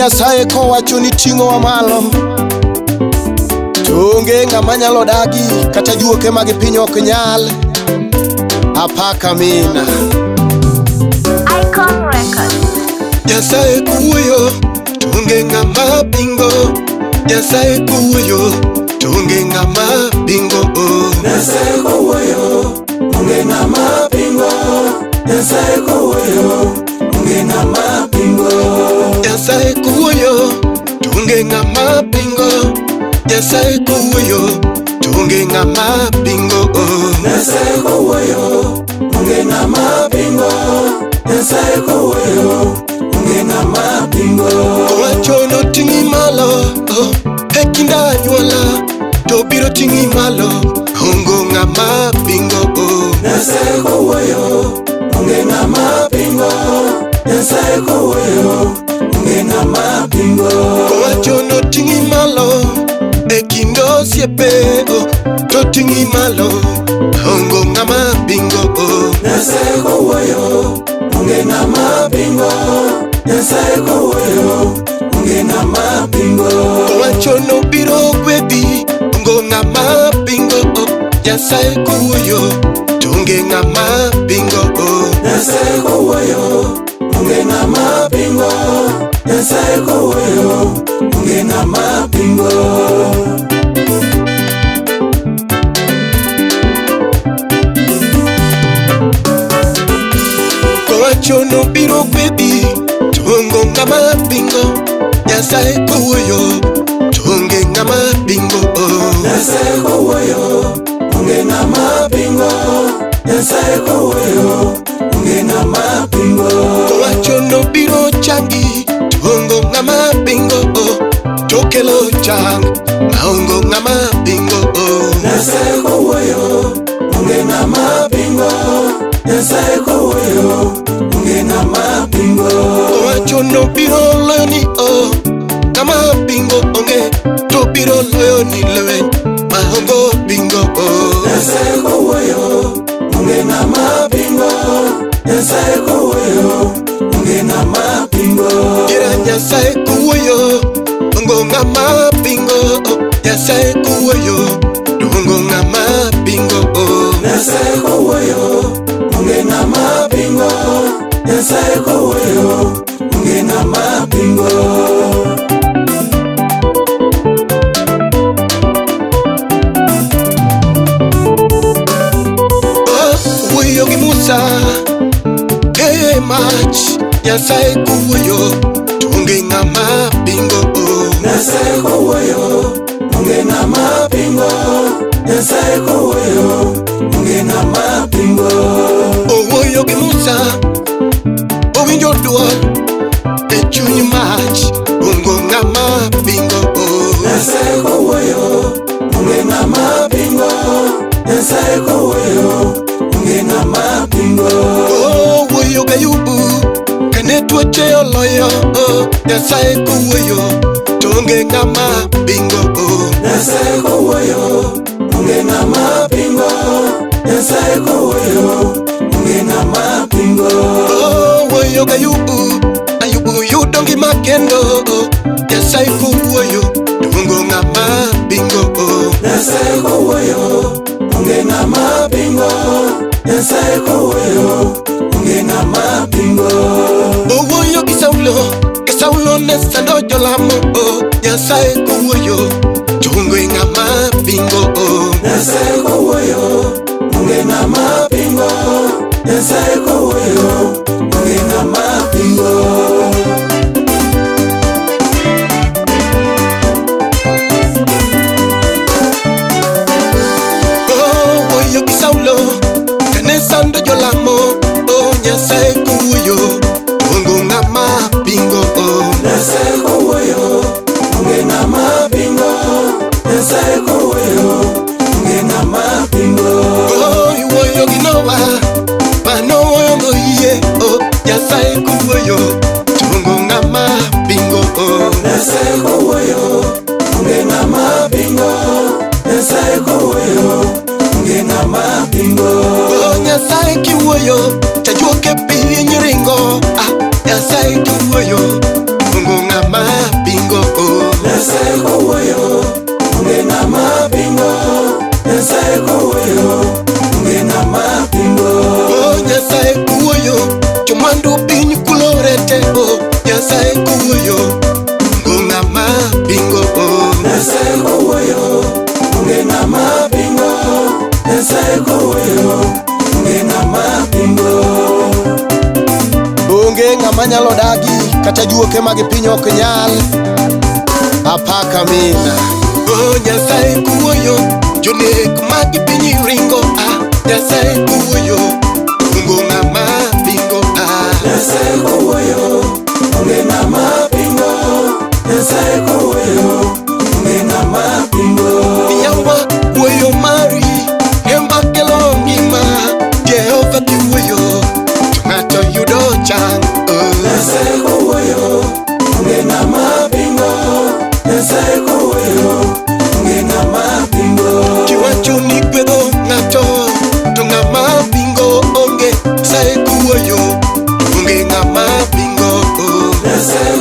Nyasaye kowacho ni ting'owa malo to onge ng'ama nyalo dagi kata juoke mag piny ok nyal. Apaka mina. Icon Records. Nyasaye kowuoyo to onge ng'ama pingo. Nyasaye kowuoyo to onge ng'ama pingo. Nyasaye kowuoyo, onge ng'ama pingo. Nyasaye kowuoyo, onge ng'ama pingo. Nyasaye kowuoyo to onge ng'ama pingo. Nyasaye kowuoyo to onge ng'ama pingo. Nyasaye kowuoyo, onge ng'ama pingo. Nyasaye kowuoyo, onge ng'ama pingo. Kowacho noting'i malo e kind anyuola to biro ting'i malo onge ng'ama pingo. Nyasaye kowuoyo, onge ng'ama pingo. Nyasaye kowuoyo, onge ng'ama pingo. Kowacho noting'i malo e kind osiepe to ting'i malo onge ng'ama pingo. Nyasaye kowuoyo, onge ng'ama pingo. Nyasaye kowuoyo, onge ng'ama pingo. Kowacho nobiro gwedhi onge ng'ama pingo. Nyasaye kowuoyo to onge ng'ama pingo. Nyasaye kowuoyo, onge ng'ama pingo. Nyasaye kowuoyo, onge ng'ama pingo. Kowacho nobiro gwedhi to onge ng'ama pingo. Nyasaye kowuoyo to onge ng'ama pingo. Nyasaye kowuoyo, onge ng'ama pingo. Nyasaye kowuoyo, onge ng'ama pingo. Kowacho nobiro changi to onge ng'ama pingo. To kelo chang maonge ng'ama pingo. Nyasaye kowuoyo, onge ng'ama pingo. Nyasaye kowuoyo, onge ng'ama pingo. Kowacho nobiro loyo ni o ng'ama pingo onge to biro loyo ni lweny maonge pingo. Nyasaye kowuoyo, onge ng'ama pingo. Nyasaye kowuoyo, onge ng'ama pingo. Ira Nyasaye kowuoyo onge ng'ama pingo. Nyasaye kowuoyo to onge ng'ama pingo. Nyasaye kowuoyo, onge ng'ama pingo. Nyasaye kowuoyo, onge ng'ama pingo. Wuoyo gi Musa e mach Nyasaye kowuoyo to onge ng'ama pingo. Nyasaye kowuoyo, onge ng'ama pingo. Nyasaye kowuoyo, onge ng'ama pingo. Owuoyo gi Musa owinjo dwol e chuny mach onge ng'ama pingo. Nyasaye kowuoyo, onge ng'ama pingo. Nyasaye kowuoyo, onge ng'ama pingo. Owuoyo gi Ayubu kane tuoche oloyo Nyasaye kowuoyo to onge ng'ama pingo. Nyasaye kowuoyo, onge ng'ama pingo. Nyasaye kowuoyo, onge ng'ama pingo. Owuoyo gi Ayubu, Ayubu yudo ngima kendo Nyasaye kowuoyo to onge ng'ama pingo. Nyasaye kowuoyo, onge ng'ama pingo. Nyasaye kowuoyo, onge ng'ama pingo. Owuoyo gi Saulo, ka Saulo ne sando jolamo Nyasaye kowuoyo to onge ng'ama pingo. Nyasaye kowuoyo, onge ng'ama pingo. Nyasaye kowuoyo, onge ng'ama pingo. Owuoyo gi Saulo kane sando jolamo Nyasaye kowuoyo to onge ng'ama pingo. Nyasaye kowuoyo, onge ng'ama pingo. Nyasaye kowuoyo, onge ng'ama pingo. Iwuoyo gi Noa mano yie Nyasaye kowuoyo to onge ng'ama pingo. Nyasaye kowuoyo, onge ng'ama pingo. Nyasaye kowuoyo, onge ng'ama pingo. Nyasaye kiwuoyo to ajuoke piny ringo. Nyasaye kiwuoyo onge ng'ama Nyasaye kowuoyo, onge ng'ama pingo. Nyasaye kowuoyo, onge ng'ama pingo. Onge ng'ama nyalo dagi kata juoke mag piny ok nyal. Apaka mina. Oh, Nyasaye kuoyo, jonek mag piny ringo a. Nyasaye kuoyo, onge ng'ama pingo a. Nyasaye kowuoyo, onge ng'ama pingo. Nyasaye kowuoyo, onge ng'ama pingo. Yawa wuoyo mari ema kelo ngima. Jehova kiwuoyo, to ng'ato yudo chang. Oh. Nyasaye kowuoyo, onge ng'ama pingo. Nyasaye kowuoyo, onge ng'ama pingo. Kiwacho ni gwedho ng'ato, to ng'ama pingo onge. Nyasaye kuoyo, onge ng'ama pingo. Oh. Nyasaye